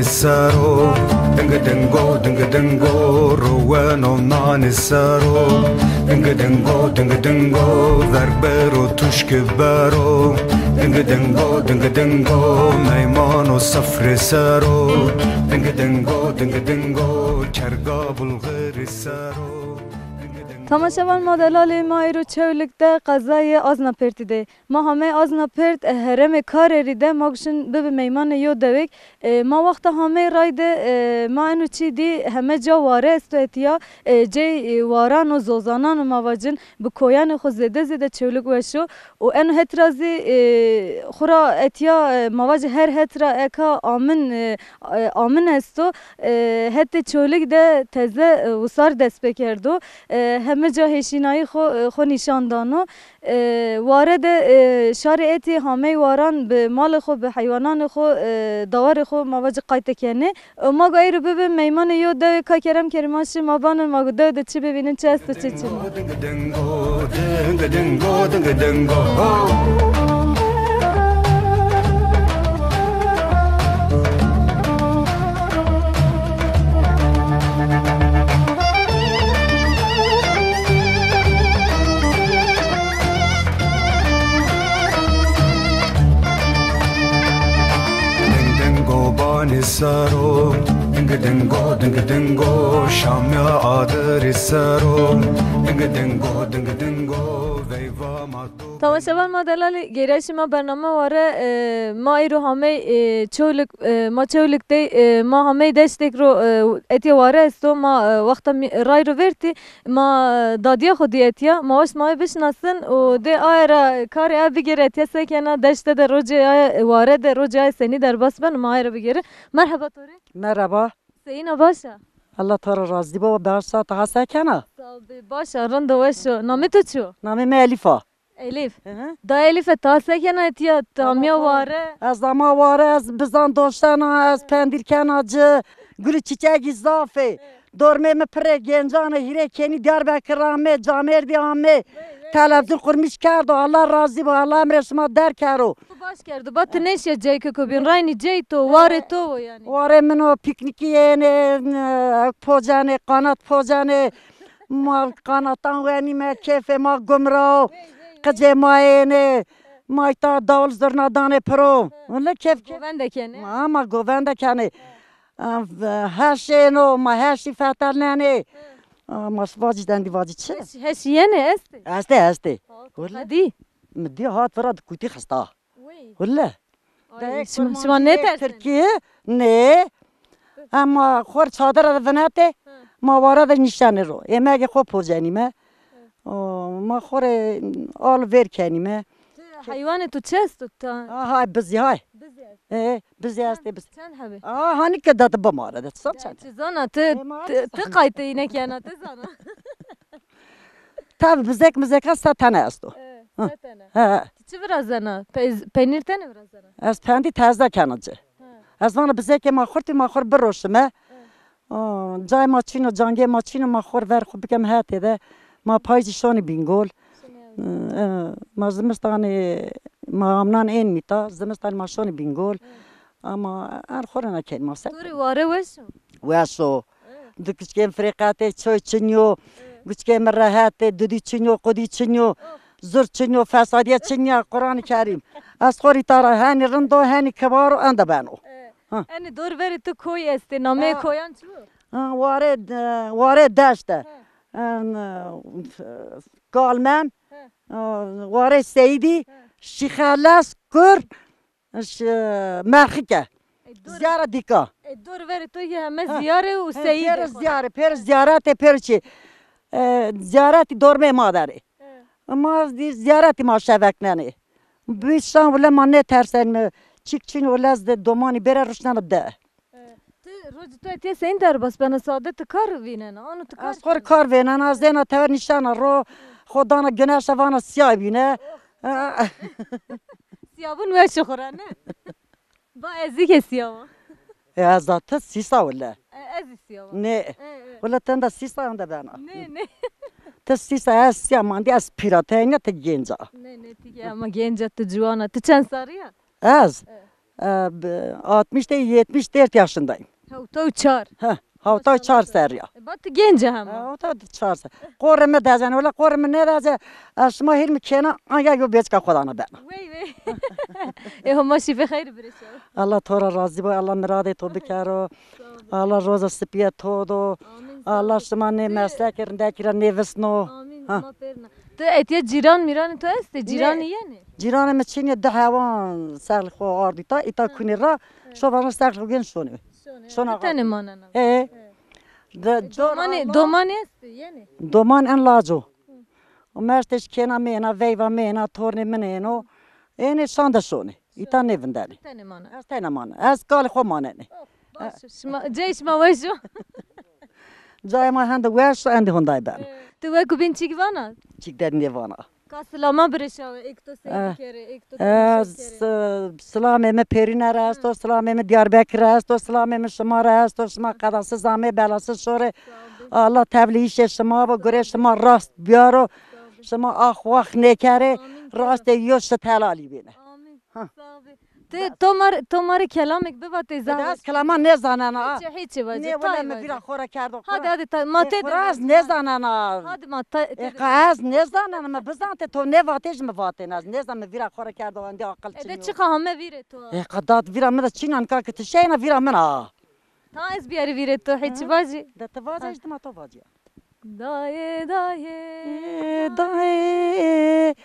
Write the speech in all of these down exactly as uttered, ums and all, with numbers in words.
Sero, ding dingo, ding dingo, roweno nani sero. Ding dingo, ding dingo, verg bero, tuşki bero. Ding dingo, ding dingo, meymano sefrê sero. Ding dingo, ding dingo, kerga bulgiri sero. Tamaşevan ma delalê ma êro Çewlik de qezayê Aznapêrtî de. Ma hamey Aznapêrt, e, herêmê Karerî de ma guşin bibi meymanê yo dewêk. E, ma wexta hamey ray de, e, ma eno çî dî heme ca ware esto etîya, e, cey, e, waran û zozanan û ma vacin bi koyanê xo zêde zêde Çewlik weş o. Û eno het ra zî, e, xwu ra etîya, e, ma vacî her het ra eka amin, e, e, amin esto. E, hetê Çewlik de teze, e, wisar dest pê kerdo. E, heme ca hêşînayî xo, e, xo nîşan dano. E, ware de, e, şarê etî hamey waran bi malê xo, bi heywananê xo, e, dawarê xo ma vacî qayte kenê. E, ma go eyro bibi meymanê yo dewê ka kerem kerî ma şî ma banin ma go dewe de çi bibînin, çi esto çi çin o. Ding dingo, ding dingo, ding dingo. Ding dingo banî sero, ding dingo, ding dingo, şamya adirî sero, ding dingo, ding dingo, veyva ma. Tamaşevan ma delalî, gêrayîşê ma bername ware, e, ma îro hamey, e, Çewlik, e, ma Çewlik dey, e, ma hamey deştêk ro, e, etîya ware esto, ma, e, wexta mî-, ray ro vertî, ma, e, dadîya xo dî etîya, ma waşt ma wê bişinasin û dê aye ra karê aye bigêrê etîya se kena, deşte de rocê aye, e, ware de rocê aye senî derbas beno, ma aye ra bigêrin. Merheba to rê. Merheba. Seyîn a, baş a? Allah to ra razî bo, baş a, taha se kena? Sağ ol bê, baş a, rind o, weş o. Namê to çi yo? Namê mi Elîf a. Elîf. Hı hı. Da Elîfe, ta se kena etîya, ta mîya ware? Ez ama ware, ez bizan doştena, ez pendîr kena ci, gulî çîçegî zaf ê. Dormê mi pirê gencan ê, hîrê kenî Diyarbekir amê, camêrdî amê. Televîzyon qurmîş kerdo, Allah razî bo, Allah emrê şima der kero. Tu baş kerdo, ba ti nêşîya ceyê keko bîn, raynî ceyê to, warê to wo yanî. Warê min o, pîknîkî yenê, pocenê, qanat pocenê. Ma qanatan wenîme, kêfê ma gum ra o. Qicê ma ênê. Ma îta dawul zurna danê piro. Wele kêf kêf. Govende kenê? Ma, ma govende kenê. Em, heş êno, ma heşî fetelnenê. A, ma vacî dendî vacî çi? Heş, heş yenê estê? Estê, estê. Wele. Qedî? Mi dî hat vira di kutî xista. Wele. Ay, şima, şima nêtersên? Tirkî, nê. Ema xor çadira de vinetê, ma wara de nîşenê ro. Êmegê xo pocenîme. O, ma xo rê al vêr kenîme. Ti heywanê tu çi esto ta? Aha, bizî hay. Bizî esto. E, bizî estê, bizî. Çend hebê? Aa, hanî ke dadi bimare de, sa çend. Ti zana, ti, ti, ti qaytê îne kena, ti zana. Tabi bizek mizeka se tene esto. E, se tene. He. Ti çi virazena? Pe-, peynîr tenê virazena? Ez pendî teze kena ci. He. Ez vana bizekê ma xurtî ma xur biroşime. He. O, cayê ma çîno, cangê ma çîno, ma xur ver xu bikem hetê de. Ma payîzî şonî Bîngol. E, ma zimistanê ma amnan ên mîta, zimistanê ma şonî Bîngol. Ama en xo rê na kenî ma se. To rê ware weş o? Weş o. Di kuçkên firê qetê çoy çinyo, kuçkê mi rehet ê, dudî çinyo, qudî çinyo, zur çinyo, fesadîye çinyo, Quranî Kerîm. Ez xo rî tara henî rind o, henî kibar o, enda beno. Ha. Enê dor verê tu koy estê, nameyê koyan çi yo? Ha, warê, e, warê deşt e. En, e, Kalmem, e, warê Seyîdî, Şîxeles, Kur, Ş-, Merxike. E, dor- Ziyara dîka. E, dor verê to yê heme ziyare û seyîdê xo. Pêro ziyare, pêro ziyaretê, pêro çi. E, ziyaretî dormê ma der ê. He. Ma zî ziyaretî ma şeveknenê. Bî şan wile ma nêtersenîme. Çik çin wile zî domanî bêre ruşnena de. E, ti rocê to etîya senî derbas bena, sade ti kar vînena, ano ti kar. Ez xo rê kar vînena, ez êna tever nîşena ro, xo dana güneşe vana sîya bîne. Sîyabûn weş o xo ra, ne? Ba ez zî ke sîya wa. E, ez da ti sîsa wile. E, ez zî sîya wa. Ne. E, e. Wile tenda sîsa enda bena. Ne, ne. Ti sîsa, ez sîya mandî, ez pîra, ti hênî ya, ti gênc a. Ne, ne, ti ke ama gênc a, ti ciwan a. Ti çend sarî ya? Ez? E. E, bi-, altmış değil, yetmiş dört yaşındayım. Hewta û çar. Heh, hewta û çar serrî ya. E, ba ti genc e hema. E, hewta û çar ser. Qorê mi dezen, wele qorê mi nêdeze, ez şima hîrmî kêna, anca yo bêçika xo dana bena. Wey wey. E, Homa şîfê xeyr birêşa. Allah to ra razî bo, Allah miradê to bikero. Sağ ol. Allah roza sipîye to do. Amin, sağ ol. Allah şima nê meslekê rindekî ra nêvisno. Amin, ha. Ma pêrna. Tu etiya cîran mîranê tu estê? Cîranî yenê? Cîranê mi çinî, di hewan serlî xo ardî ta, îta kunî ra, şo vana serlî xo gên şonê. Şonê. Şona. Tu tenê manena? He. He. De, e, domanê, domanê estê, yenê? Doman en laco. Hı. O mertê ji kêna mi êna, veyva mi êna, tornê min êno. Ênê şan de şonê. Îta nêvindenê. Tenê mana. Ez tenê mana. Ez kalê xo manenê. Oh, baş o. Şima, cayê şima weş o. Cayê ma hende weş o, endî hunday beno. E, tu wekû bîn çîk vana? Çîk de nêvana. Ka silama birêşawe, êk to sey bikerê, êk to temaşe bikerê. E, s-, silamê mi Pêrune ra esto, silamê mi Diyarbekir ra esto, silamê mi şima ra esto, şima qedasiz amê, belasiz şorê. Sağ ol. Allah tevlî îşê şima bo, gurê şima rast biyaro. Sağ ol. Şima ax wax nêkerê, amin, rastê yo şit helalî bêne. Amin. Ha. Sağ ol. Ti to ma rê, to ma rê kelamêk bivatê zahmet. Ez kelama nêzanena. Hiçî, hiçî vacî. Nê, wele mi vîra xo ra kerdo. Hadi, hadi, ta, ma tê de. Ez nêzanena. Hadi ma ta, tê de. E, qa ez nêzanena, mi bizantê to nêvatê jî mi vatêne. Ez nêzan, mi vîra xo ra kerdo, endî aqil çinî yo. E de çiqa hame vîrê to. E, qa dad vîra mi de çîna, nika ki ti şeyna vîra min a. Ta ez biyarî vîrê to, hiçî vacî. De ti vacî, ez dima to vacîya. Dayê, dayê, ê, dayê,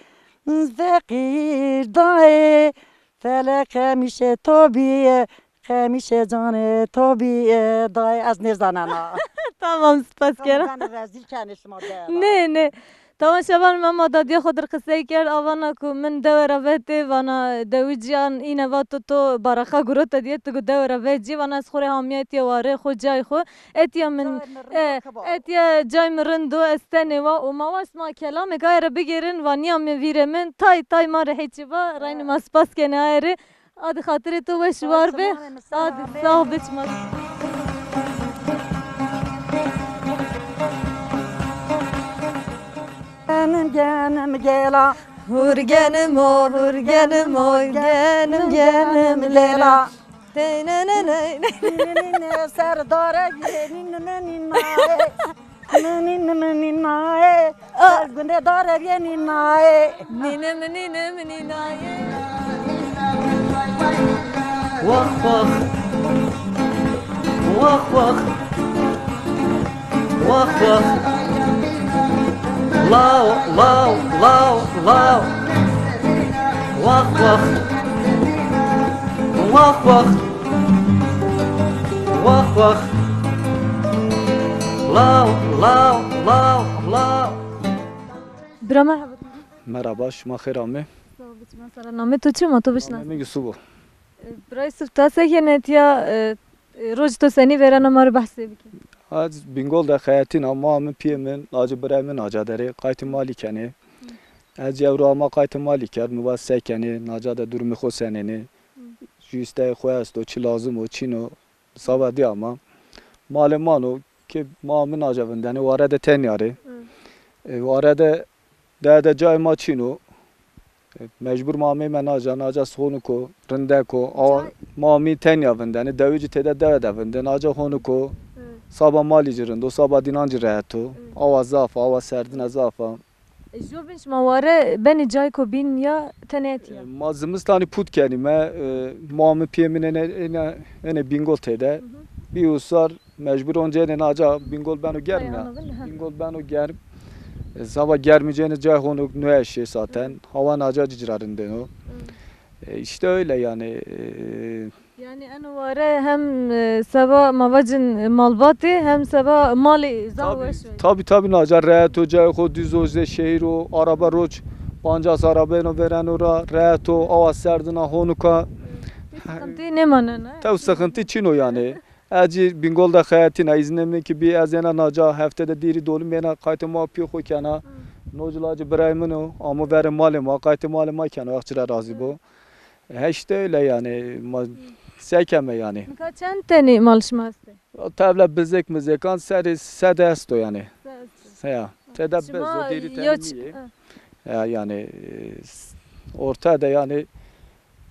feqîr dayê, felek qemîşê to bîye, qemîşê canê to bîye, dayê, ez nêzanena. Tamam, spas kena. Tamam, ben rezîl kenê şima de. Nê, nê. Tamam, şevan, ma, ma dadîya xo dir qisey kerd, a vana ku min dewe ra vetê, vana dewicîyan îne vato to baraxa gurota diye, tu ku dewe ra vecî, vana ez xo rê hamîya etiya ware xo cayê xo. Etiya min, e, etiya cay mi rind o, ez tenê wa û ma wa sima kelamêk aye ra bigêrin, va nîya mi vîrê min, tay tay ma rê hêçî va, reynî ma spas kenê aye rê. Adi xatirê to weş û war be. Adi sağ be çima. Genim genim gela. Hur genim o, hur genim o, genim genim lela. Nînî nînî ser dare bîye, nînî nînî naye. Nînî nînî naye. Ser gundê dare bîye nînaye. Nînim nînim nînaye. Wax wax. Wax wax. Wax wax. Law law law law. Wax wax. Wax wax. Wax wax. Law law law law. Bira merhaba. Merhaba, şima xêr amê. Sağ ol, biçima sara. Namê to çi, ma to bişnas? Namê mi Yusuf o. E, bira Yusuf, ta se kenê etiya, e, e, roj to senî vêrena, ma rê behsê bike. Ez Bingol de xeyetîna, ma min, pîyê min, lacê birayê min naca der ê, qaytê malî kenê. Ez ewro ama qaytê malî kerd, mi va se kenê, naca de durumê xo senênê. Jû îsteyê xo esto, çi lazim o, çin o. Saba dî ama. Malê ma no ke ma mi naca vindenê, ware de tenya rê. Hı. E, ware de, de, de cayê ma çin o. E, mecbur ma ameyme naca, naca honiko, rindeko. Awa, ma mi tenya vindenê, dewicî têde dewe de vindê, naca honiko. Hı. Saba malî ci rind o, saba dînan ci rehet o. Hı. Awa zaf a, awa serdine zaf a. E, jo bin şima ware benê cayko bîn ya tenê etîya? E, ma zimistanî put kenîme, e, ma mi pîyê min êne, êne, êne Bingol têde. Hı hı. Bî usar mecbur onca êne naca, Bingol beno germ ya. Bingol beno germ. E, saba germî ci êne cay hono nueşê zaten. Hı. Hawa naca ci ci ra rindêno. Hı. E, işte öyle yani. E, Yanî eno ware hem, e, seba ma vacin, e, malbatê, hem seba malê zaf weş o. Tabî, tabî, naca rehet o, cayê xo dîz o, zê şehîr o, araba roc, pancas araba êno vêreno ra, rehet o, awa serdina honika. Hiç sıkıntı nêmanena. Tew sıkıntı çin o yanî. Ez ci Bingol de xeyetîna, îznê mi ki bî, ez êna naca, hefte de dîrî dolim êna, qaytê ma pîyê xo kena. Hı. No ci lacê birayê min o, amo verê malê ma, qaytê malê ma kena, wext ci ra razî bo. Hı. E, işte öyle yani. Ma, se keme yani. Nika çend tenî mal şima estê? Tevle bizek mizekan serê sede esto yani. Sede esto. Ya. Tede biz o dêrî tenî nîyê. Ya yani, e, s-, orta de yani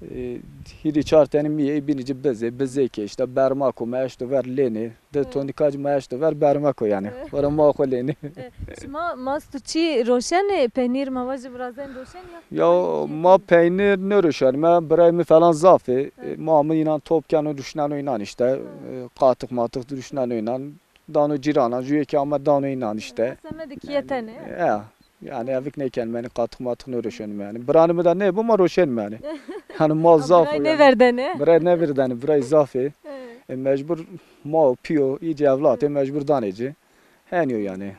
E, hîrî çar tenî mîyê, bînî ci bizê, bizê ke îşte bermako ma eşto ver lênê, di tonî kac ma eşto ver bermako yanî. Xora ma xo lênê. E, şima mast û çî roşenê, penîr ma vajî virazenê roşenê ya? Ya ma peynir nêroşenîme, birayê mi falan zaf ê. E, ma mi înan top keno, ruşneno înan îşte. E, qatix matix ruşneno înan. Dano cîranan, jûyê ke ame dano înan îşte. Semedê kîye tenê. E, yanî evik nêkenîme, yanî qatix matix nêroşenîme yanî. Biranê mi de nêbo ma roşenîme yanî. Yanî mal zaf o yanî. Biray nêverdenê. Biray nêverdenê, biray zaf ê. E, mecbur ma û pîyo, î ci evlat ê, mecbur danê ci. Henî yo yanî.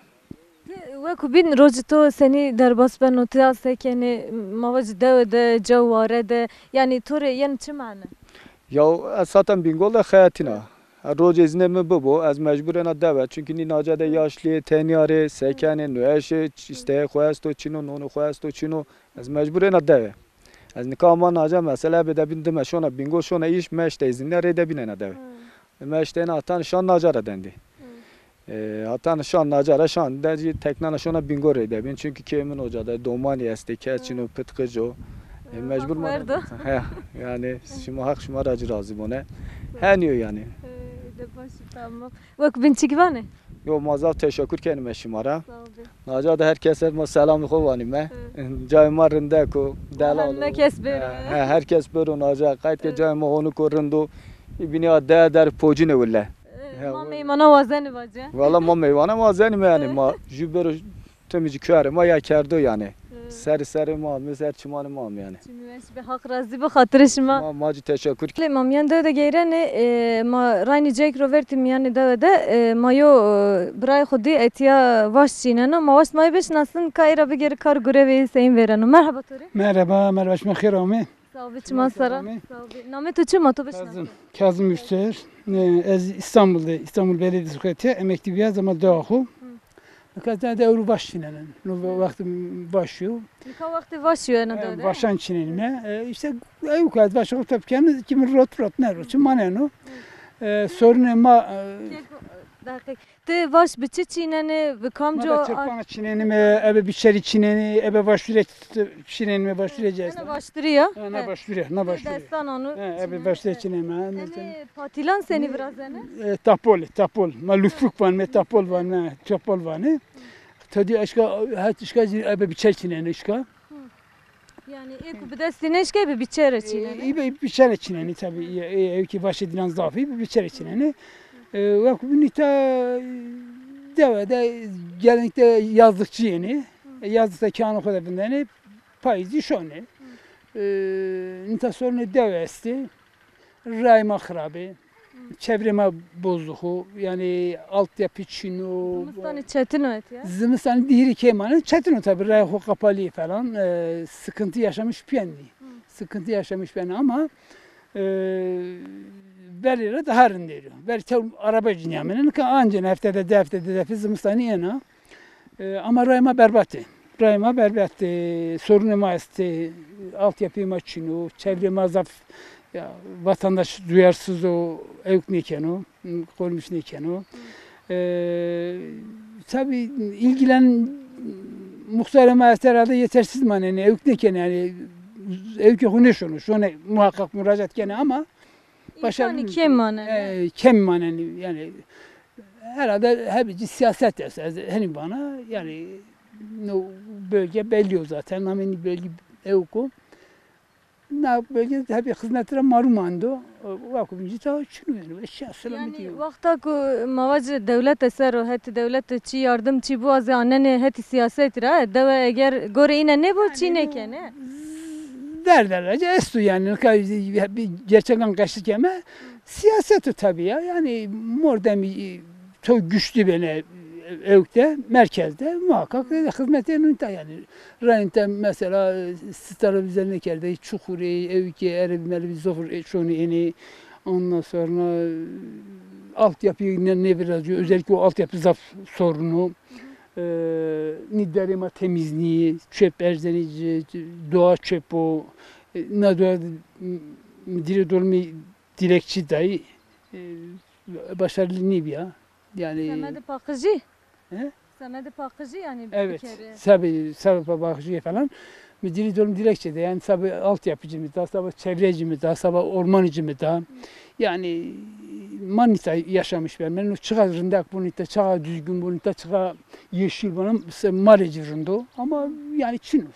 Ti weko bîn rocê to senî derbas beno, ti a se kenê, ma vajî dewe de, ceware de, yanî to rê yeno çi mane? Ya ez zaten Bîngol de xeyatîna. Ha, rocê îznê mi bibo, ez mecbur êna dewe. Çunkî nî naca de yaşlî yê, tenya rê, se kenê, nueş ê, ç-, îsteyê xo esto çin o, nonê xo esto çin o. Ez mecbur êna dewe. Ez nika ama naca mesela ebe de bîn dime şona Bîngol, şona îş, meşte îzin de rê de bîn êna dewe. E, meşte êna hatan şan naca ra dendî. E, hatan şan naca ra, şan de zî teknana şona Bîngol rê de bîn. Çunkî kê min oca de, domanî estê, kes çin o, pit qic o. E, mecbur ma ra. He, yanî şima Heq şima ra ci razî bone. Henî yo yanî. E, de baş, tamam. Wek bîn çik vanê? Yo, ma zaf teşekur kenîme şima ra. Sağ ol. Naca de her kese ma selamê xo vanîme. Cayê ma rindek o, delal o. Heme kes bêro. He, he, her kes bêro naca. Qayt ke cayê ma honik o, rind o. Î bînî a de der pocîne wille. E, ma meymana wazenî vace. Valla ma meymana wazenîme yanî, ma jû bêro timî ci kuarê ma ya kerdo yanî. Serê serê ma, mi ser çimanê ma yanî. Çimî weş be, Haq razî bi, xatirê şima. Ma, ma ci teşekur. Lê ma mîyan dewe de geyrenê, e, ma raynî cek ro vertî mîyanê dewe de, e, ma yo, e, birayê xo dî etîya vaş çîneno. Ma waşt ma yê bişinasin, ka ê ra bigêrî kar gurevê yê seyîn vêreno. Merheba to rê. Merheba, merheba, şima xêr amê. Sağ ol, çiman sera. Sağ ol. Namê to çi, ma to bişinasin? Kazım, Kazım Ürser. E, ez İstanbul'da, İstanbul Belediyesi hukukiyeti emeklî bîya, ez ama dewa xo. Nika de, de ewro vaş çînenên. No wextê vaşî yo. Nika wextê vaşî yo ena dewe de? Vaşan çînenîme. E, îşte ewk ez vaşê xo top kenî, kimî rot rot, nêrot çi maneno. E, sorunê ma, e, Deqîq. Ti vaş bi çi çînenî, bi kamco? Ma de çirpana çînenîme, ebe biçerî çînenî, ebe vaşture çînenîme, vaşture ci esta. Ena vaşturî ya? Ha, na vaşture, na vaşture. Destan onu. Ha, ebe vaşture çînenîme. Enê patîlan senî virazenê? E, tapol, tapol. Ma lufuk vanîme, tapol vanîme, tapol vanî. Tedî eşka, het eşka zî ebe biçer çînenî eşka. Yanî ê ku bi destî nêşkê bi biçere çînenê? E, ebe biçere çînenî tabî. E, e, ewkî vaşê dînan zaf î, bi biçere çînenî. E, wek nîta dewe de genellikle yazlıkçı yenî. E, yazlıkta kîyanê xo de vindenî, payîzî şonî. E, nîta sorunê dewe estî. Rayê ma xirab ê. Çevrê ma bozuk o. Yanî altyapı çin o. Zimistanî çetin o etîya? Zimistanî di hîrê kê manenî çetin o tabî. Rayê xo qapalî falan. E, sıkıntı yaşamış pîyenî. Sıkıntı yaşamış pîyenî ama, e, verî ra daha rind êrî. Verî tew araba ci nîyamenê. Nika ancen heftede di heftede di defe zimistanî êna. E, ama rayê ma berbat ê. Rayê ma berbat ê, sorunê ma estê, altyapıyê ma çin o, çevrê ma zaf, ya, vatandaş duyarsız o, ewk nêkeno, qorumîş nêkeno. E, tabii ilgilen muxtarê ma estê herhalde yetersiz manenê, ewk nêkenê, yanî ewkê xo nêşono, şonê muhakkak muracat kenê ama başarı kêm manenê. E, kêm manenê, yanî herhalde hebî ci siyaset est, ez henî vana, yanî no bölge belli o zaten, namê nî bölge ewk o. Na bölge hebî xizmetî ra marum ando, wako bîncî ta çin o yanî, eşya selametî yo. Yanî wexta ku ma vacî dewlete ser o, hetî dewlete çi yardim çi biwazê anenê hetî siyasetî ra, dewe eger gorê îne nêbo çî nêkenê. Derderece esto yanî, nika bir gerçekten qeşî keme. Siyaset o tabii ya. Yanî mordemî, e, to güçlü bene, e, ewk de, merkezde muhakkak, e, xizmetê nunta yanî. Rayîn te mesela, e, stara bize nêkerdê, çuxurê, ewkê, erebî merebî zor, e, şonî ênê. Ondan sonra, e, altyapı ne, ne biraz, özellikle o altyapı zaf sorunu. E, nî derê ma temiz nîyê, çöp erzenî, doğa çöp o. E, na doğa, m, dirê dormî dilekçî dayî, e, başarılı nîbîya. Yanî semedê paqijî? He? Semedê paqijî yanî Evet, bikerî? Sebê, sebê paqijî falan. Mi dirî dolum dilekçe de, yanî sebê altyapıcı mı da, sebê çevreci mı da, sebê ormancı mı da. Yanî ma nîta yaşamış ben. Ben çiqa rindek bu nîta, çiqa düzgün bu nîta, çiqa yeşil bu, se-, ma rê ci rind o. Ama yanî çin o.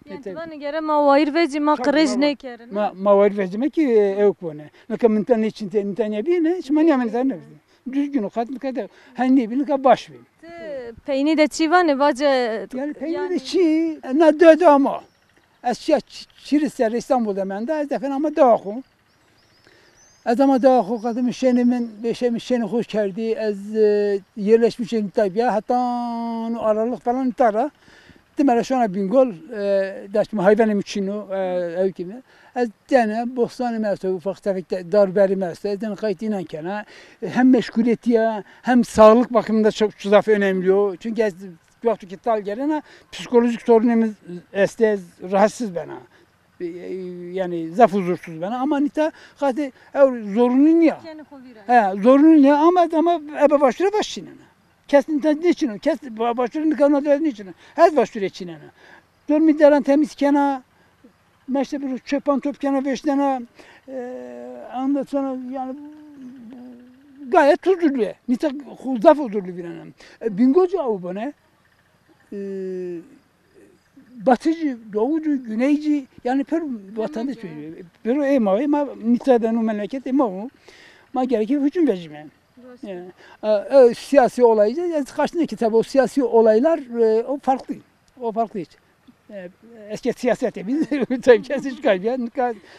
Yanî ti vanî gere ma wayîr vecî, ma qirêj nêkerin. Ma, ma wayîr vecîme ki ewk bone. Nika minta nêçin te, minta nêbîne, şima nîyamên zerre nêbîne. Düzgün o, qat nika de, hen nêbî, nika baş bî. Ti peynî de çî vanî, vace. Yanî peynî de çî, na de de ama. Ez çîya çi-, çîrî ser İstanbul de menda, ez defen ama dewa xo. Ez ama dewa xo qedimî şenê min, beşê min şenê xo kerdî. Ez, e, yerleşmiş ê nîta bîya, heta no aralık falan nîta ra. Dime ra şona Bingol, e, daştî mi hayvanê mi çin o, e, ewkê mi. Ez dene, bostanê mi esto, ufak tefek de, darberî mi esto. Ez dene qayt înan kena. Hem meşguliyetî ya, hem sağlık bakımında çok zaf önemli o. Çünkü ez wexto ki tal gelena, psikolojik sorunê mi estê, ez rahatsız bena. E, e, yanî zaf huzursuz bena. Ama nîta xatê ew zorunlu nîya. Kenê xo vîra. He, zorunlu nîya ama, ama ebe vaşture vaş çînena. Kes nîta nêçîno. Kes va-, vaşture nika na de nêçîno. Ez vaşture çînena. Dormî deran temiz kena. Meşte bir çöpan top kena veştena. E, ondan sonra yani gayet huzurlu. Nîta xo zaf huzurlu vîrena. E, Bingolcu aw bone. E, batıcı, doğucu, güneyci, yani per vatandaş. Piro ê ma, ê ma nîta de no memleket ê ma o. Ma gerekir hüküm vecime. Yani, e, e, siyasi olaycı, yani karşısındaki tabii o siyasi olaylar, e, o farklı. O farklı hiç. E, eski siyasete biz tabii kesin çıkar yani,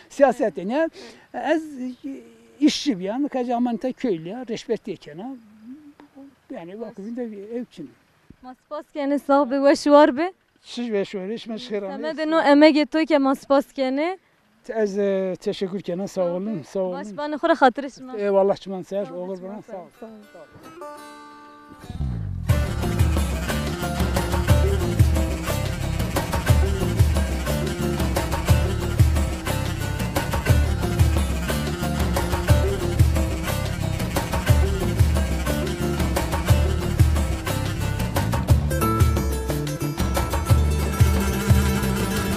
siyaset yani. Ez işçi bir yani, kaç aman ta köylü ya, reşbet diye kena. Yani vakıfında bir ev için. Ma spas kenê, sax bê, weş û war bê. Çi weş û war, şima xêr amê. Semedê no emegê to ke ma spas kenê. Ez, e, teşekkür kena, sağ olun, sağ olun. Baş, banê xo ra xatirê şima. Eyvallah, çiman ser, olur bana, sağ ol. Sağ ol.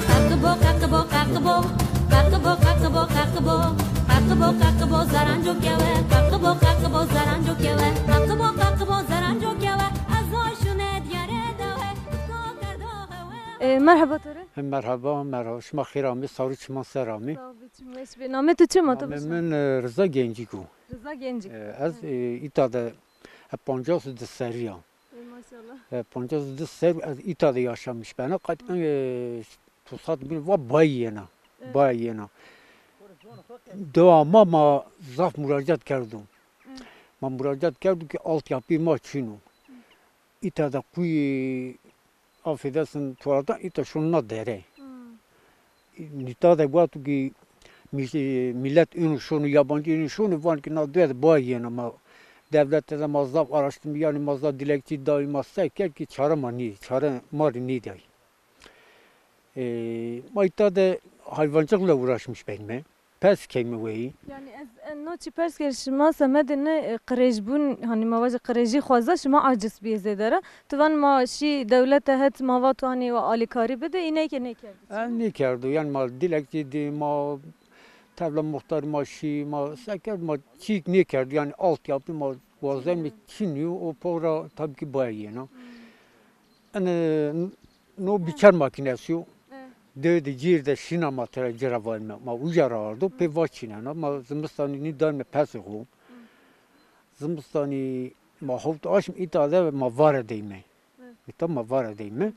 Qeqibo, qeqibo, qeqibo. Qeqibo, qeqibo, qeqibo. Qeqibo, qeqibo, zaranco kewe. Qeqibo, qeqibo, zaranco kewe. Qeqibo, qeqibo, zaranco kewe. Ez o şune diyare dewe. To kerdo hewe. E, merheba to rê. He, merheba, merheba. Şima xêr amê, sarû çiman ser amê. Sağ ol, biçim weş bê. Namê tu çi ma to? Namê min, e, Riza Gencik o. Riza Gencik. E, ez, e, îta de, e, pancas û di serrî ya. Ey maşallah. E, pancas û di serrî ez îta de yaşamış bena. Qet, e, tu sat bin va bay yena. Evet. Bay yena. Dewa ma, ma zaf muracat kerdo. Evet. Ma muracat kerdo ki altyapı ma çin o. Îta de quyu, affedersin, tuvaleta îta şono na dere. Nîta de wexto ki mi-, millet êno şono, yabancı êno şono, van ki na dewe de bay yena ma. Devlete de ma zaf araştırma, yani ma zaf dilekçî dayî, ma se kerd ki çare ma nî, çare ma rê nîday. E, ma îta de hayvancılıkla uğraşmış benîme. Pers keyme weyî. Yani ez, e, no çî pers kerd, şima semedê nê, e, qirêjbûn, hanî ma vajê qirêjî xweza, şima aciz bîyê zêde ra. Tu van ma şî dewlete het ma va tu hanî wa alîkarî bide, îney ke nêkerdî. E, nêkerdo. Yani ma dilekçî dî, ma tevla muxtar ma şî, ma se kerd, ma çîk nêkerdo. Yani altyapı ma wazenme çin yo, o pora tabii ki baya yena. Ene no biçer makinesi yo. Dewe de cîr de şîna ma tera cira vanme. Ma uca ra ardo, pê va çînena. Ma zimistanî nî danme pesê xo. Zimistanî ma howt aşm îta de ma vare deyme. Îta ma vare deyme.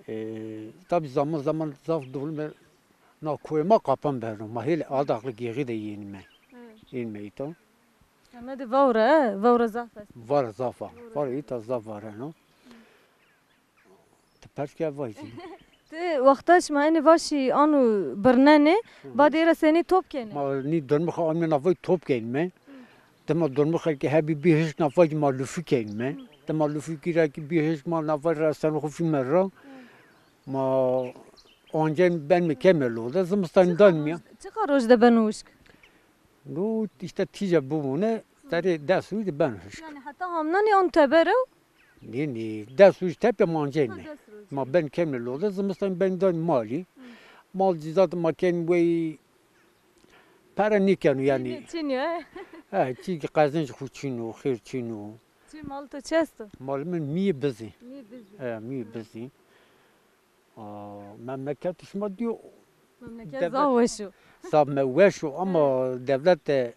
E, tabi zaman zaman zaf dulme na koyê ma qapan berno. Ma hêle adaqli gêxî de yenime. Yenime îta. Semedê vawre, e? Vawre zaf est. Vare zaf a. Vare îta zaf vare no. Ti pers ke vay zî. Ti wexta şima enê vaşî ano birnenê, badê ra senî top kenê? Ma nî dirmixê amîme na vay top kenîme. Dima dirmixê ke hebî bî hişk na vay ma lufî kenîme. Dima lufî kî ra kî bî hişk ma na vay ra ser xo fîme ra. Ma ancen benme keme lo de, zimistanî danîme ya. Çiqa roj de beno hişk? No, îşte tîja bimûne, serê des roj de beno hişk. Yani heta hamnanê on teber ew? Nê, nê, des roj tepîya ma ancî nê. Ha, des roj. Ma ben kemnê lode, zimistan ben dan malî. Hı. Mal cî zaten ma ken wey pere nêkeno yanî. Çin, çin ya, he. He, çî ki qezenc xwu çin o, xêr çin o. Çi mal to çi esto? Mal min mîyê bizî. Mîyê bizî. He, mîyê bizî. A, memleket şima diyo. Memleket zaf weş o. Zaf me weş o ama dewlet de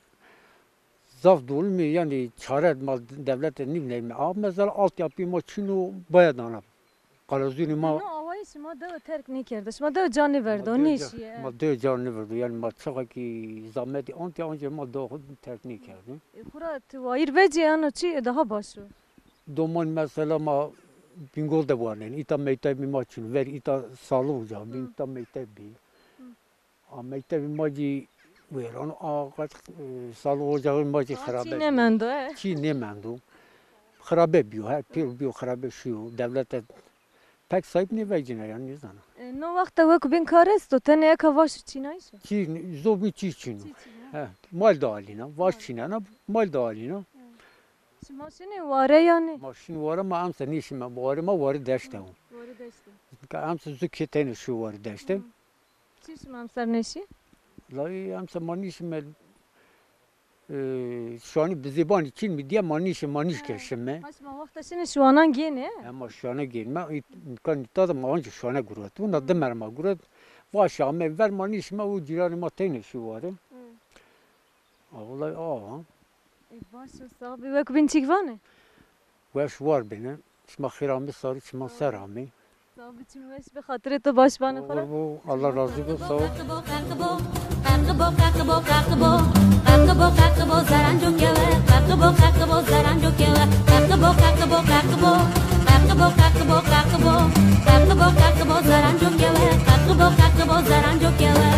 zaf dolmî, yanî çare ma dewlete nîvneyme. A, mesela altyapı ma çin o, baya dana. Qalazûnê ma. No, awayî şima dewe terk nêkerde. Şima dewe ca nêverdo, nêşîye. Ma dewe ca nêverdo. Yanî ma çaxa ki zametî antî, ancî ma dewe xwu terk nêkerdî. E, xura ti wayîr vecî ano çi daha baş o? Doman mesela ma Bingol de wanên. Îta mektebî ma çin. Ver îta sağlık ocağı bî, îta mekteb bî. A mektebî ma cî wêran, a qet, e, sağlık ocağı ma cî xirabe bîyo. Çî nêmendo, he. Çî nêmendo. Xirabe bîyo, he, pêro bîyo, xirabe şîyo. Dewlete pek sahîb nêvecîna yanî, nêzana. E, no wexta wek bîn kar esto, tenê eka vaş û çînayîş o? Çî, zobî çî çin o. Çî çin o. He, mal de alîna, vaş çînena, mal de alîna. Şima şinê ware yanî? Ma şin ware, ma emse nêşime ware, ma ware deşte o. Ware deşte. Ka emse zu kê tenê şî ware deşte. Hı. Çi şima emser nêşî? La, emse ma nêşime, e, şanî bi zêbanî çin mi diye ma nêşime, ma nêşke şime. Ha, şima wexta şinê şiwanan gênê? He, ma şiwana gênme. Îmkan îta de ma ancî şiwana guret. Wina dimer ma guret. Vaş ame ver ma nêşime, o cîranê ma tenê şî ware. Hı. A, wulay a. Ê, baş o, sax bî. Wek bîn çîk vanê? Weş war bêne. Şima xêr amê, sarî çiman ser amê. Sax bî, çim weş bi, xatirê to baş bane xo ra. Qurbo, Allah razî bo, sağ ol. Qeqibo, qeqibo, qeqibo, qeqibo, zaranco kewe. Qeqibo, qeqibo, zaranco kewe. Qeqibo, qeqibo, qeqibo, qeqibo, qeqibo, qeqibo, qeqibo, qeqibo, zaranco kewe. Qeqibo, qeqibo, zaranco kewe.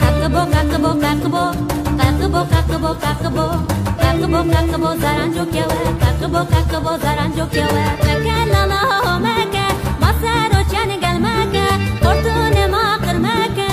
Qeqibo, qeqibo, qeqibo. Qeqibo, qeqibo, qeqibo. Qeqibo, qeqibo, zaranco kewe. Qeqibo, qeqibo, zaranco kewe. Meke lala ho meke, ma ser o çen gel meke. Xortunê ma qir meke.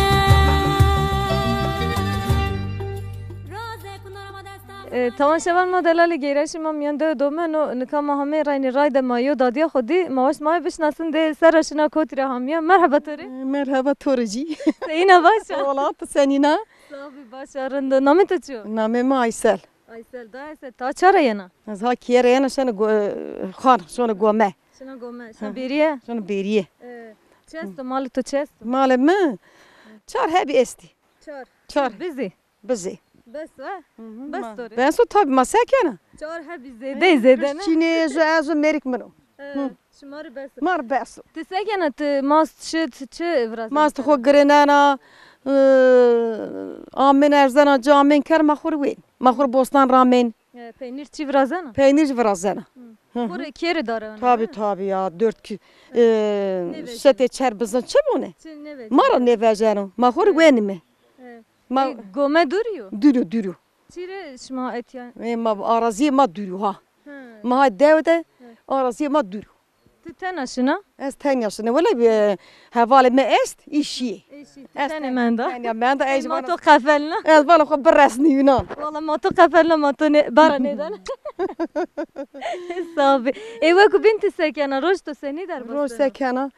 Rozê ku norma desta. E, temaşevan ma, delalê geyreşê ma mîyan dewe domeno, nika ma hamê reynî ray de ma yo dadîya xo dî, ma waşt ma bişinasin, dê ser ra şina kotî ra hamîya. Merheba to rê. E, merheba to rê jî. Senîna, baş a? Wela, ti senîna? Sax bî, baş a, rind o. Namê to çi yo? Namê mi Aysel. Aysel, da Aysel, ta ça ra yena? Ez ha kîye ra yena, şena go-, xan, şona gome. Şina gome, şina bêrîye? Şona bêrîye. E, çi esto, malê to çi esto? Malê mi? Çar hebî estî. Çar. Çar. Bizî? Bizî. Bes o, he? Bes to rê. Bes o, tabî, ma se kena? Çar hebî zêde, zêde ne? Çînê, ez o, ez o mêrik min o. He, şima rê bes o. Ma rê bes o. Ti se kena, ti mast, şit, çi virazenê? Mast xo girênena, e, amên erzena, ci amên ker, ma xo rê wên. Ma xo rê bostan ramên. E, peynîr çi virazena? Peynîr jî virazena. Xo rê kê rê darena? Tabî, tabî ya, dört ki-, e, şetê çer bizin çi bone? Çi nêveceno? Ma ra nêveceno. Ma xo rê wenîme. E. Ma... E, gome dûrî yo? Dûr o, dûr o. Çi rê şima etîya? E, ma arazîyê ma dûr o ha. Hı. Ma ha dew de, arazîyê ma dûr o. Ti tena şina? Ez tenya şina. Wele, e, hevalê mi est, î şîyê. Ê şî, ti tenê menda? Tenya menda, ez... Ma to qefelna. Ez vala xo biresnî Yunan. Wala ma to qefelna, ma to nê, bara nêdana. Sax bî. Ê, wek û bîn ti se kena? Roj to senî derbas bena? Roj se kena?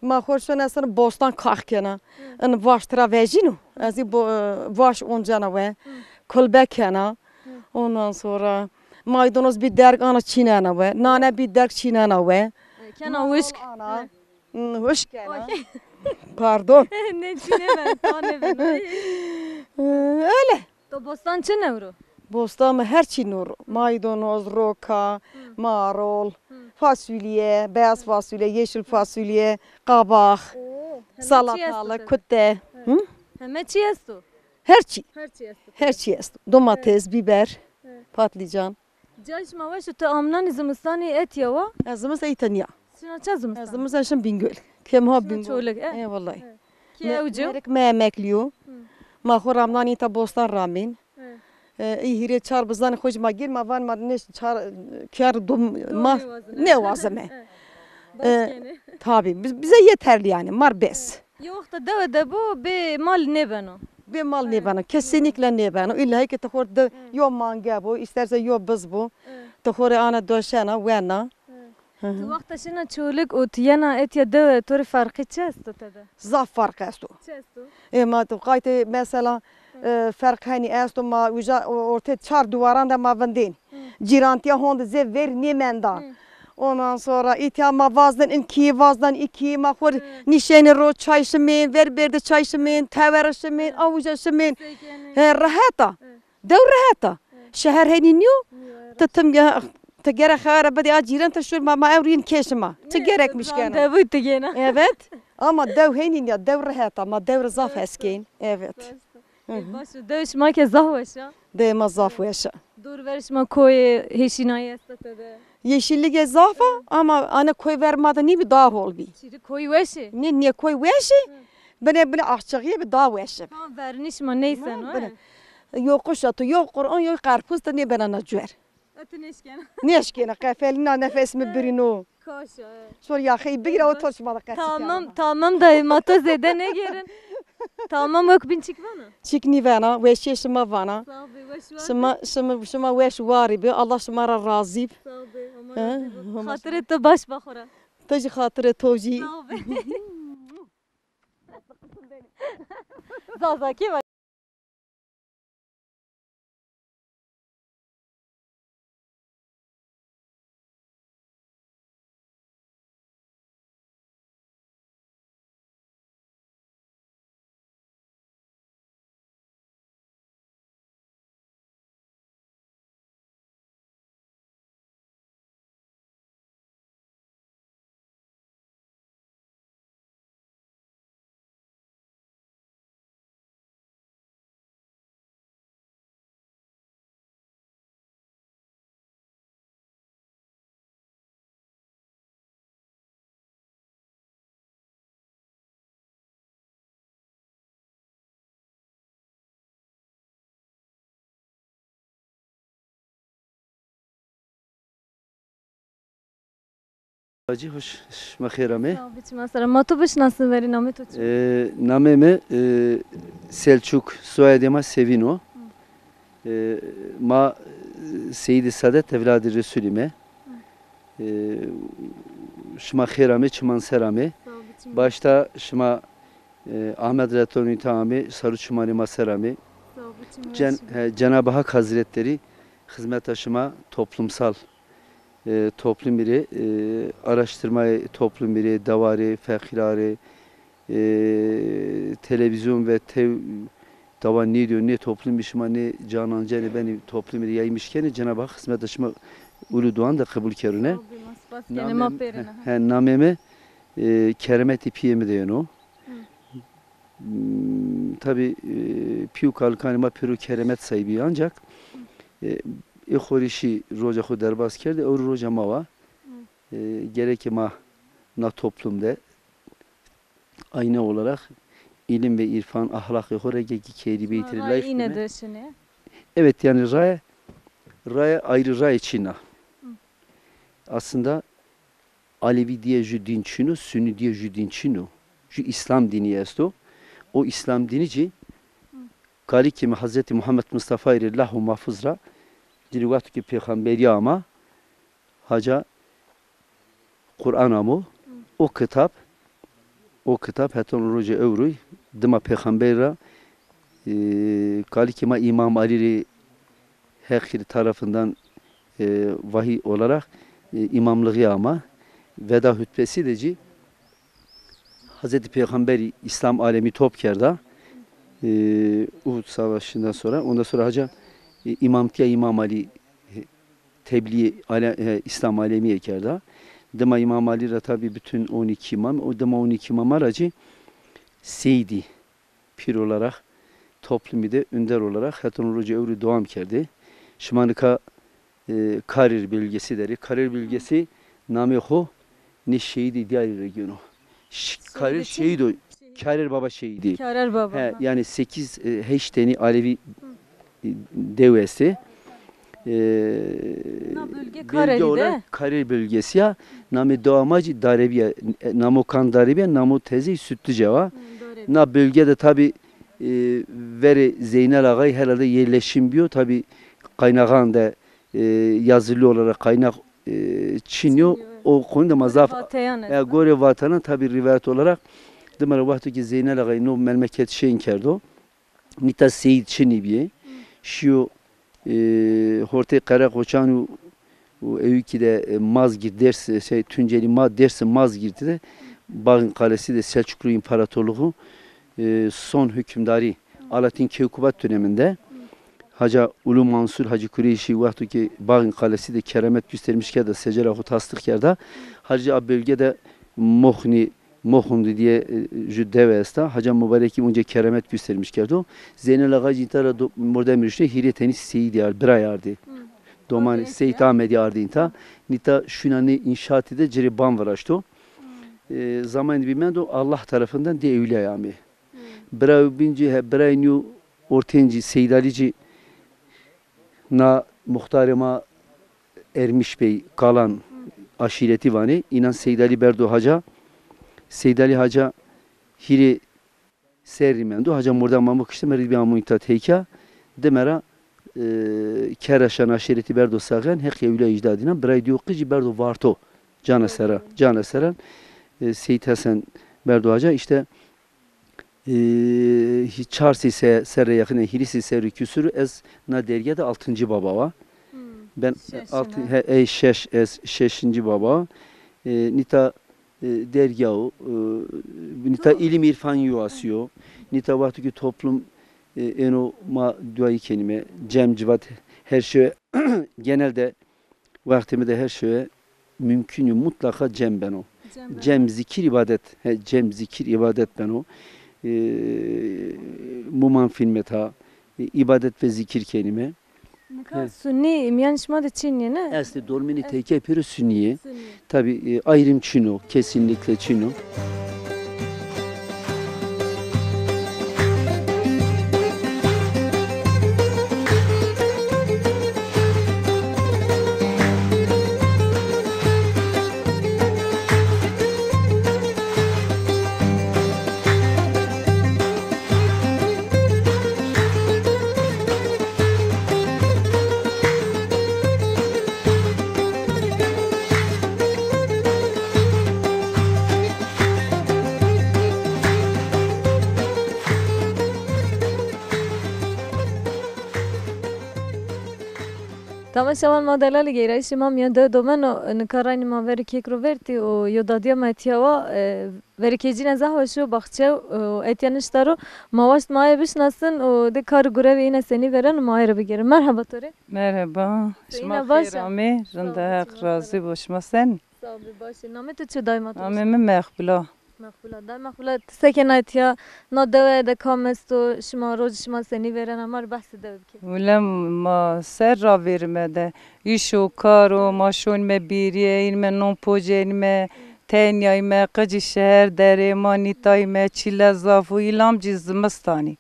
Ma xo şona sena bostan kax kena. Hı. In vaş tira vejîno. Ez î bo-, vaş oncena we. Hı. Kulbe kena. Hı. Ondan sonra maydanoz bî derg ana çînena we. Nane bî derg çînena we. E, kena wişk. Ana. Hı. Hı, wişk kena. Oy. Pardon. Ne çîneme, ta nêbeno. Öyle. To bostan çi newro? Bostan mi her çî newro. Maydanoz, roka, marul, fasulye, beyaz fasulye, yeşil fasulye, kabak, salatalık, kute. Hı? Heme çî esto? Her çî. Her çî esto. Her çî esto. Domates, biber, patlıcan. Cayê şima weş o, ti amnanî zimistanî etya wa? Ez zimistan îta nîya. Şina ça zimistan? Ez zimistan şin Bingöl. Kêm ha Bingöl. Çolig, e? E, wellahî. Kî ew ci? Mêrik mi emeklî yo. Hı. Ma xo ramnanî îta bostan ramên. Hı. E, î hîrê çar bizanê xo jî ma gêr, ma van ma nê çar, kar dum ma nêwazime. Nêwazime. E, tabî, biz, bize yeterli yanî, mar bes. Hı. Yo wexta dewe de bo, bê mal nêbeno. Bê mal nêbeno. Kesinlikle nêbeno. İlla ki ti xor de yo mange bo, isterse yo biz bo. Ti xorê ana doşena, wena. Hı hı. Tu wexta şina Çolîg û tu yena etya dewe, to rê ferqî çi esto tede? Zaf ferq esto. Çi esto? E, ma tu qaytê mesela, e, ferq henî esto, ma uca o-, ortê çar duwaran de ma vindên. Hı. Cîrantiya honde zê ver nêmenda. Hı. Ondan sonra îtya ma vazden in kî, vazden î kî, ma xor nîşenê ro çay şimên, ver berdê çay şimên, tewere şimên, a uca şimên. He, rehet a. Dew rehet a. Şeher henî nîyo. Ti tim ge-, ti gere xebere bidê a cîran ti şur ma, ma ewro yin kê şima. Çi gerekmiş kena? Dewi ti gena. Evet. Ama dew henî nîya, dew rehet a. Ma dew rê zaf hes kên. Evet. Hı hı. E, baş o, dew şima ke zaf weş a. Dew ma zaf weş a. Dor ver şima koyê hêşînayî esta tede? Yeşillige zaf a ama ana koy ver ma de nîbî daha hol bî. Çîrî koy weş ê? Nê, nê koy weş ê. Bine, bine axçixîye bi daha weş ê. Ha, vernî şima neysen. Bine. Yoquş a tu, yo Quran, yo qerpuz de nêbena na cuer. E, tu nêşkena. Nêşkena, qefelîna, nefes mi birîno. Kaş a, e. Sor yaxeyî bigîra, o to şima de qesî kena. Tamam, tamam dayı, ma to zêde nêgêrin. Tamam, wek bîn çik vana? Çik nîvena, weşîye şima vana. Sağ ol, weş war. Şima, şima, şima weş warî bi. Allah şima ra razî bi. Sağ ol, Homa razî bo. Xatirê to baş ba xora. To jî xatirê to jî. Sağ ol. Zazakî va. Hacî, hoş, şima xêr amê. Sağ ol, biçim ser. Ma to bişinasin, verî namê to çi? E, namê mi, e, Selçuk, soyadê ma Sevîn o. Hı. E, ma, e, Seyîdê Sadet, evladê Resûlî me. Hı. E, şima xêr amê, çiman ser amê. Sağ ol, biçim. Başta şima, e, Ahmet Retonî ta amê, sarû çimanê ma ser amê. Sağ ol, biçim. Cen-, he, Cenab-ı Hak Hazretleri xizmeta şima toplumsal, e, toplumî rê, e, araştırmayê toplumî rê, dewa rê, feqîra rê, e, televîzyon ve tev-, dewa nêdîyo, nê toplumî şima nê canan cenê benî toplumî rê yaymış kenê, Cenab-ı Hak xizmeta şima ulu duan de qebul kerune. Sağ ol, ma spas kenê, ma pêrine. He, namê mi, e, keremetê pîyê mi de yeno. Hı. Hmm, tabî, e, pî û kalikanê ma pêro keremet sahîbî, ancak, e, ê xorî şî roca xo derbaz kerdî, ewro roca ma wa. E, gereke ma na toplum de ayna olarak ilim ve irfan, ahlakê xo ra gereke Ehlî Beytî rê layîq bime. Evet, yani raye, raye ayrı raye çin a. Aslında Alevi diye jü din çin o, Sünni diye jü din çin o. Jü İslam dini esto. O İslam dini ci kalikê mi Hazreti Muhammed Mustafa rê Lawh û Mahfuz ra, ci rê wexto ke pêxamberî ama, haca Quran amo. O kitab, o kitab heton roca ewroy dima pêxamberî ra, e, kalikê ma Îmam Alî rê Heqî tarafından, e, vahiy olarak, e, îmamlığı ama veda hutbesi de ci Hazreti Peyxamberî İslam alemi top kerda. E, Uhud Savaşı'ndan sonra, ondan sonra haca, e, îmamtîya Îmam Alî, e, tebliğ ale-, e, İslam alemiye kerda. Dima Îmam Alî ra tabi bütün on iki îmam, o dima on iki îmama ra ci Seydî pîr olarak, toplumî de önder olarak heton roca ewro devam kerdê. Şima nika, e, Karir bölgesi derê. Karir bölgesi namê xo nê şehîdê dîyarî ra gêno. Ş-, Karir şehîd o. Karir Baba şehîdî. Karir Baba. He, yani sekiz, e, heşt tenî Alevi, e, dew estê. E, Na bölge bölge Kareli olarak de? Kareli bölgesi ya. Namê dewa ma jî Darebi ya. E, namo kan Darebi ya, namo tezey Sütlüce wa. Hı, Darebi. Na bölge de tabi, e, verê Zeynel Ağa'yı herhalde yerleşim biyo. Tabi kaynağan de, e, yazılı olarak kaynak, e, çin yo. Çin yo, evet. O konuda ma zaf, vateyan, e, esta. Gore vatana tabi rivayet olarak dima ra wexto ki Zeynel Ağa'yı no memleket şeyin kerdo. Nîta seyîd çinî bîyê. Şîyo, e, hortê Qereqoçan û, û ewî kî de, e, Mazgirt, Dêrs-, e, şey, Tuncelî Ma-, Dêrsim Mazgirtî de Bağın Kalesi de Selçuklu İmparatorluğu, e, son hükümdarî Alaaddin Keykubat döneminde Haca Ulu Mansur Hacı Kureyşi wexto ki Bağın Kalesi de keramet göstermiş kerda, secera xo tasdîq kerda. Hacı a bölge de Mohni Moxundi diye, e, ju dewe esta. Haca Mubarekî onca keramet göstermiş kerdo. Zeynel Ağa jî îta ra do-, mordemî rişte hîrê tenî seyîdî ard-, birayî ardî. Hı. Domanî Seyîd Amedî ardî înta. Nîta şuna nê înşaatî de ci rê ban viraşto. Hı. E, zamanî bî mendo Allah tarafından dê ewlîyay amê. Hı. Birayî bîn cî, he, birayî nîyo ortên cî, Seyîd Alî cî na muxtarê ma Ermiş Bey Kalan aşîretî vanê. Înan Seyîd Alî berdo Haca. Seyîd Alî Haca hîrê serrî mendo. Haca mordem amo kişte, merî bî amo înta teyka. Dime ra, e, Keraşan aşîretî berdo Saxen, Heq ewlîya îcdadînan, birayî dîyo qijî berdo Varto. Cana sera, cana seran. E, Seyîd Hesen berdo Haca. Îşte, e, hî-, çar sey se-, serre yakın, hîrî sey serrî küsur ez na dergah de altıncı baba wa. Hmm. Ben, e, şeş altı, he, e, şeş, ez şeşinci baba. E, nîta, e, dergah o, e, nîta ilim irfan yo asî yo. Nîta wexto ki toplum, e, êno ma duayî kenîme, cem civat her şey genelde Wextê mi de her şeye mümkün yo, mutlaka cem beno. Cem beno. Cem, zikir, îbadet. He, cem, zikir, îbadet beno. E, muman fîlme ta, e, îbadet ve zikir kenîme. Nika sunî mîyan şima de çin yê, ne? Estê, dormênê teyke pêro sunî yê. Sunî. Tabi, e, ayrım çin o, kesinlikle çin o. Tamaşawan ma, delalî geyrayîşê ma mîyan dewe domeno, nika raynî ma verê kêk ro vertî û yo dadîya ma etîya wa, e, verê kêcîne zaf weş o, baxçe û etîya nişta ro. Ma waşt ma aye bişinasin û de kar û gurevê îne senî vêreno ma aye ra bigêrin. Merheba to rê. Merheba. Şima xêr amê. Rind a, Heq razî bo. Şima sen? Sağ ol, baş ê. Namê to çi, dayma to? Namê mi Mexbula. Mexbula. Day Mexbula, ti se kenay tiya? Na dewe de kam esto? Şima, rojê şima senî vêrena? Ma rê behsê dewe bikê. Wile ma ser ravêrime de. Îş û kar o, ma şonîme bêrîye, înme non pocenîme, tenyayme, qicî şeher der ê, ma nîtayme, çîle zaf o, îlam cî zimistanî.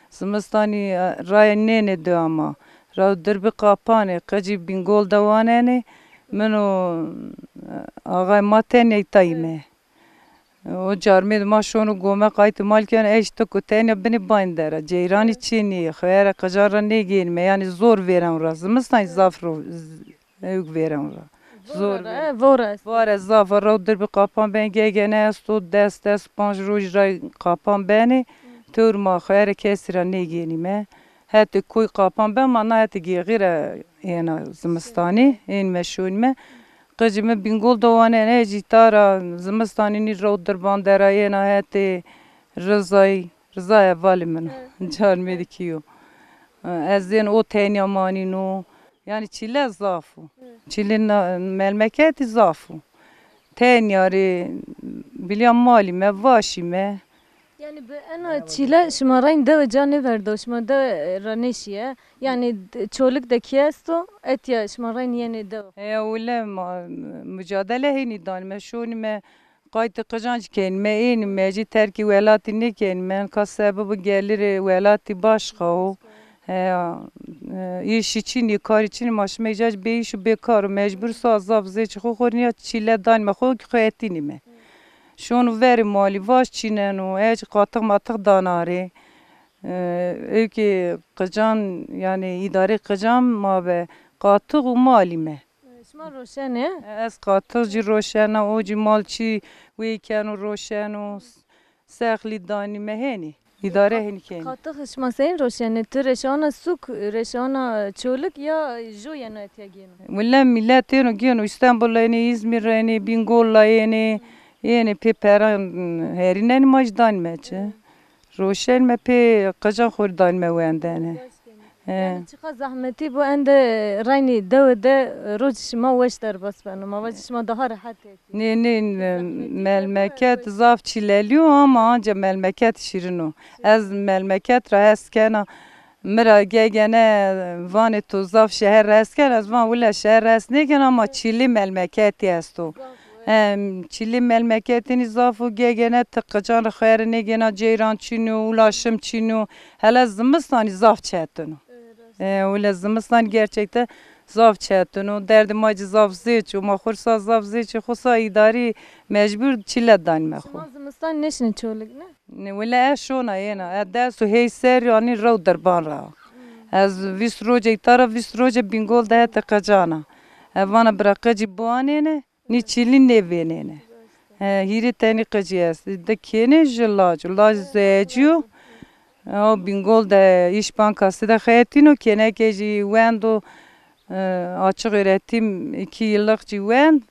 Zimistanî, e, raye nênê dewa ma. Rew dirbî qapanê, qicî bîngol de wanenê. Min û, e, axayê ma tenya îta îme. O carmêd ma şono gome qaytê mal keno, eşt tik û tenya binê bayn der a. Ceyranî çinî, xeyere qican ra nêgênîme, yanî zor vêren ra. Zimistanî zaf ro, z-, ewk vêren ra. Zor vêren. Vore, vore est. Vore zaf a, rew dirbî qapan ben, gegene esto, des, des, panc roj ra qapan benê. Tewr ma xeyere kesî ra nêgênîme. Hetê koy qapan ben, ma na hetê gêxî ra êna zimistanî, ênme şonîme. Qicî mi bîngol de wanenê, ecî ta ra zimistanî nî rew dirban der a, êna hetê Rizayî, Rizaya valê min o. Carmêdikî yo. Ez ên o tenya manîno. Yanî çîle zaf o. Çîlê na-, melmeketî zaf o. Tenya rê bilîya malîme, vaşîme. Yanî bi ena çîle şima reyn dewe ca nêverdo, şima dewe ra nêşîye? Yanî d-, Çolik de kî esto, etya şima reyn yenê dewe? Heya wile ma mucadele hênî danîme, şonîme, qaytê qican cî kenîme, ênîme, ecî terkî welatî nêkenîme, nika sebebê gelirê welatî başqa o. Heya, e, îşî çinî, karî çinî, ma şima îca bêîş û bêkar û mecbur sa zaf zê çi xo xo nîya çîle danîme xo ki xo etînîme. Şono verê malî, vaş çîneno, ec qatix matix dana rê. E, ewkê qican, yanî îdarê qican ma be qatix û malîme. Şima roşenê? Ez qatix jî roşena, o jî mal çî wê keno roşeno, sexlî danîme henî. Îdare henî kenî. Qatix şima seyîn roşenê? Tu reşana sûk, reşana çolik ya jo yeno etya gêno? Wille mîlet êno gêno, Îstanbul ra ênê, Îzmîr ra ênê, Bîngol ra ênê, ênê pê peran herînenî ma jî danîme çi. Roşenme pê qican xo rê danîme wendene. He. Yanî çiqa zehmetî bo ende reynî dewe de roj şima weş derbas beno. Ma vajî şima daha rehet ê. Nê, nê, melmeket zaf çîlelî yo ama anca melmeket şîrin o. Ez melmeket ra hes kena. Mi ra gegene vanê to zaf şeher ra hes kena. Ez van wile şeher ra hes nêkena ama çîlî melmeketî esto. Hem çîlî melmeketînî zaf o, gegene ti qican ra xo yere nêgêna, ceyran çin o, ulaşim çin o. Hele zimistanî zaf çetin o. E, wile zimistan gerçekten zaf çetin o. Derdê ma cî zaf zêç o. Ma xo rê sa zaf zêç o. Xo sa îdarî mecbur çîle danîme xo. Şima zimistan nêşinê Çolig ne? Nê, wile ez şona yena. Ez des û heyş serrî anî rew dirban ra. Ez vîst roce îta ra, vîst roce Bîngol de hetê qican a. Ez vana bira qicî biwanêne. Nî çîlî nêvênêne. He, hîrê tenî qicî est. Di kênê ji lac. Lac zecî yo. O Bîngol de Îş Bankası de xeyetîno. Kêneke jî wendo, e, açık öğretim iki yıllık jî wend.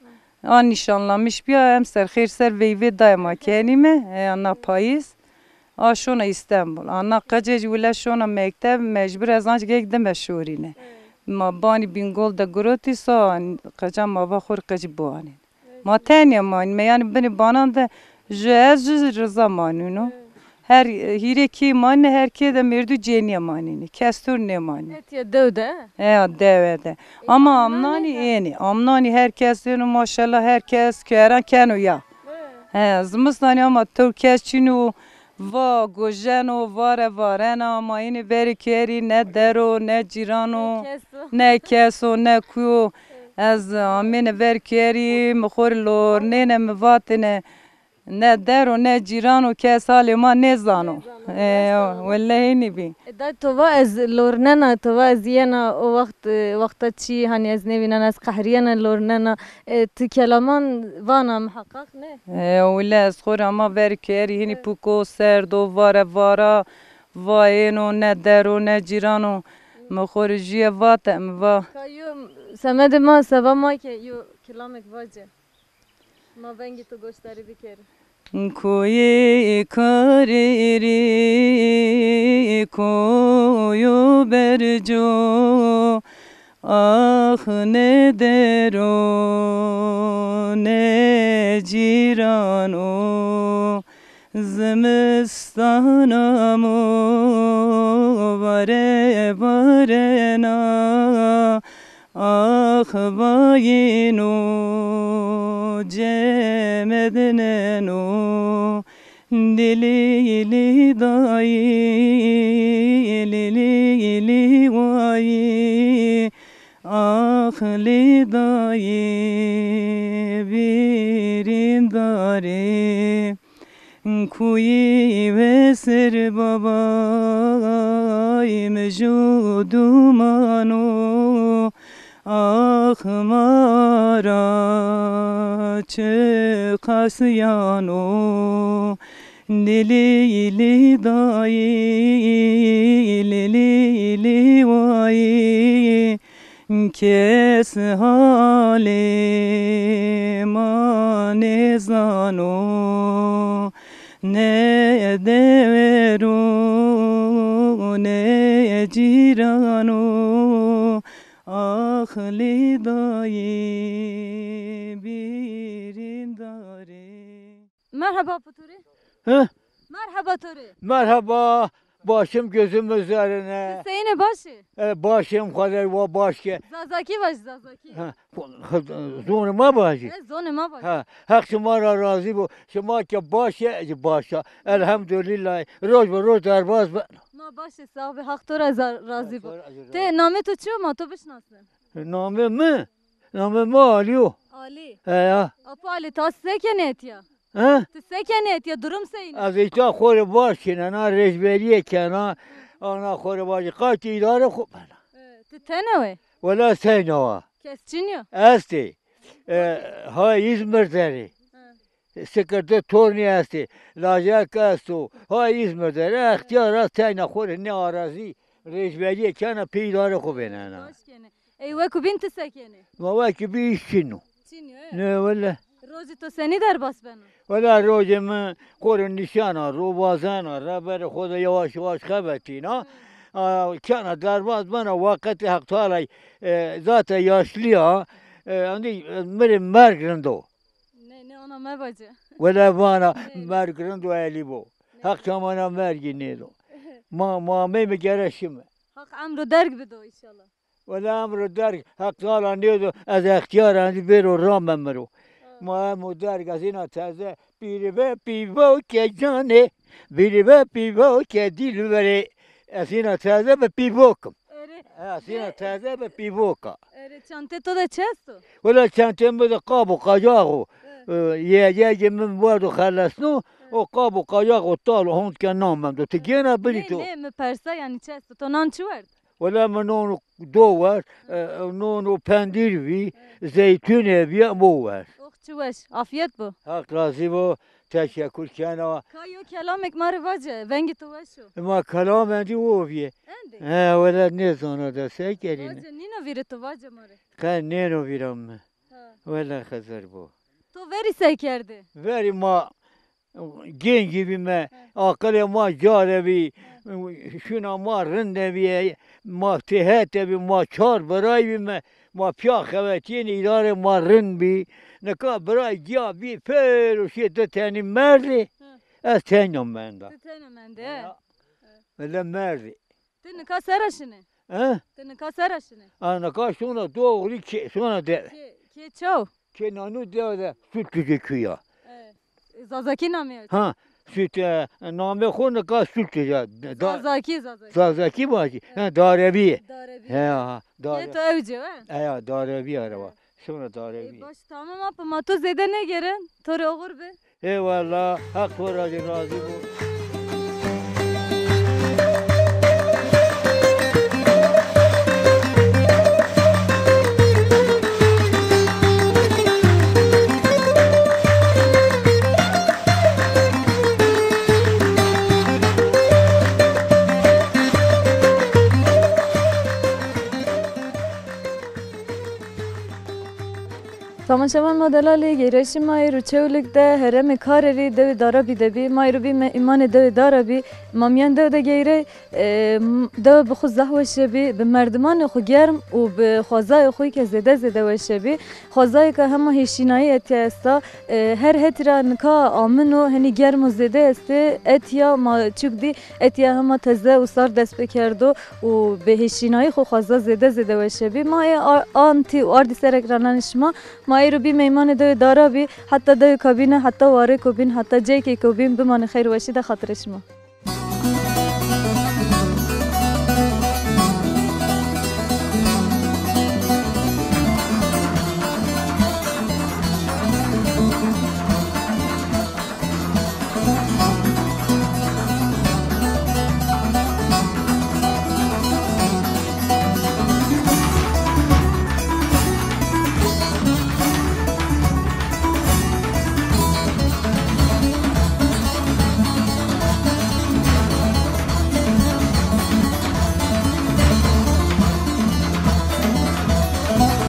A nîşanlamiş bîya, emser xêr ser veyvê dayê ma kenîme. He, ana payîz. A şona Îstanbul. Ana qicê jî wile şona mekteb, mecbur ez ancî gek dime şorîne. Ma banî Bîngol de girotî sa, qica ma va xo rê qicî biwanên. Ma tenya manîme, yanî binê banan de ju ez ju Riza manîno. Her hîrê kê manîne, her kê de mêrdû cênîye manîne. Kes tur nêmanîne. Etiye dew de? Eya, dewe de. Ama amnanî ênê. Amnanî her kes êno, maşallah her kes keran keno ya. He, zimistanî ama tewr kes çin o, va gojeno, vare varena, ama înî verê kerî ne der o, ne cîran o, ne kes o, ne kuy o. Ez amêne ver kerî, mi xo rê lornêne, mi vatêne, ne der o, ne cîran o, kes halê ma nêzano. Nêzano, e, wele hênî bî. E, day to va ez lornena, to va ez yena o wext, e, wexta çî, hanî ez nêvînena, ez qehrîyena, lornena. E, ti kelaman vana miheqeq ne? E, wile ez xo rê ama verê kerî hînî puko, serd o, vare vara, va êno, ne der o, ne cîran o. Mi xo rê jûye vate, mi va. Ka yo semedê ma, seba ma ke yo kilamek vace. Ma vengê to goşdarî bikerî. Koyê karêrî, koyo berco, ax ne der o, ne cîran o, zimistan amo, vare varena, ax vayîno, cemedneno, lîlî lî dayî, lîlî lî wayî, ax lî dayî, bîrîndarî. Kuyî ve ser babay mi ju dumano, ax ma ra çiqas yano. Lîlî lî dayî, lîlî lî wayî, kes halê ma nêzano, ne dewer o, ne cîran o, ax lî dayî bîrîndarî. Merheba Pitorî. Hı? Merheba Torî. Merheba. Başım gözüm üzerine. Seyîne, baş î? E, başım Xwedê wa baş ke. Zazakî vaj, Zazakî. Ha, zonê ma bajî. E, zonê ma bajî. Ha, Heq şima ra razî bo. Şima ke baş e, ez baş a. Elhamdulîllah. Roj be roj derbaz be. Ha, baş e, sağ be, Haq to ra za-, razî bo. Te namê to çi yo, ma to bişinasnê? Namê mi? Namê mi Alî yo. Alî. He ya. Apo Alî, ta se kenê etya? He? Ti se kenê etya, durum seyîn? Ez îta xo rê baş kena, na rêcberîye kena, ana xo rê baş, qaytê îdare xo bena. E, ti tene we? Wela seyna wa. Kes çin yo? Estê. E, ha Îzmir der ê. Hı. Sikirde tornî estê. Lajek esto. Ha Îzmir der ê. Extîyar a seyna xo rê nê arazî rêcberîye kena pê îdare xo bênena. Baş kenê. Ey wekî bîn ti se kenê? Ma wekî bî îş çin o. Çin o, e? Ne wele. Rojê to senî derbas beno? Wela rojê mi xo rê nîşana, robazena, reberê xo de yavaş yavaş xebetîna. A, kena derbas bena, waqetê Heq Teala, e, zaten yaşlî ya, e, andî, e, mi rê merg rind o. Ne, ne, ona mevace. Wele vana merg rind o, elî bo. Heq tamana mergî nêdo. Ma, ma ameyme gere şime. Haq emro derg bido înşallah. Wele emro derg Heq Teala nêdo, ez extîyar endî bêro rame mi ro. Ma emo derg, ez îna teze, bîrî be pîvoke canê, bîrî be pîvoke dîlverê. Ez îna teze bi pîvokim. Erê. Ez îna teze bi pîvoka. Erê, çantê to de çi esto? Wele çantê mi de qab û qacax o. Hı. E, yê, yegê min werdo xelesno, o qab û qacax o tal o, hond ke namendo. Ti gêna birî to. Ne, ne, mi persa yanî çi esto? To nan çi werd? Wele mi non û do werd, e, non û pendîr bî, zeytûnê bî, mo werd. Oh, çi weş. Afiyet bo. Heq razî bo. Teşekkür kena. Ka yo kelamêk ma rê vace, vengê to weş o. Ma kelam endî o bîye. Endî? He, wele nêzana de, se kerîne. Vace, nîno vîrê to, vace ma rê. Qe nêno vîra mi. Ha. Wele Xizir bo. To verî se kerdê? Verî ma gencî bîme, aqilê ma ca de bî, şuna ma rind de bî, ma têhet de bî, ma çar biray bîme, ma pîya xebetîyêne, îdarê ma rind bî. Nika biray gîya bî, pêro şîyê di tenî merdê, ez teyna menda. Ti teyna mendê, he? Ya. Wele merdê. Ti nika sera şinê? He? Ti nika sera şinê? A, nika şona doğru kê, şona de. Kê, kê çaw? Kê nanu de de Sultucu kuya. E, Zazakî namê ya? Ha, Sult, e, namê xo nika Sultucu. Da-, Zazakî, Zazakî. Zazakî bacî. He. Ha, Darebi. Darebi. He, ha, Dare-. Kê to ewce, he? He, ya, Darebi araba. He. Şona Darebi. E, baş, tamam, apo ma to zêde nêgêrin. To rê oxir bi. Eyvallah, Heq to ra zî razî bo. Tamaşevan ma delalî, geyrayîşê ma êro Çewlîg de, herêmê Karerî, dewê Darabî de bî. Ma êro bîme îmanê dewê Darabî. Ma mîyan dew de geyrey, e, m-, dewe bi xwu zaf weşe bî, bi merdimanê xwu germ û bi xwezayê xwu ke zêde zêde weşe bî. Xwezayê ke hema hêşînayî etya esta, e, her hetî ra nika amin o, henî germ û zêde estê, etya ma çuk dî, etya hema teze û sar dest pê kerdo û bi hêşînayî xwu xweza zêde zêde weşe bî. Ma ê a-, antî û ardî ser ekrananê şima. Ma êro bî meymanê dewê Darabî, heta dewê Kabîne, heta warêko bîn, heta ceykêko bîn, bimanê xeyr û weşî de xatirê şima.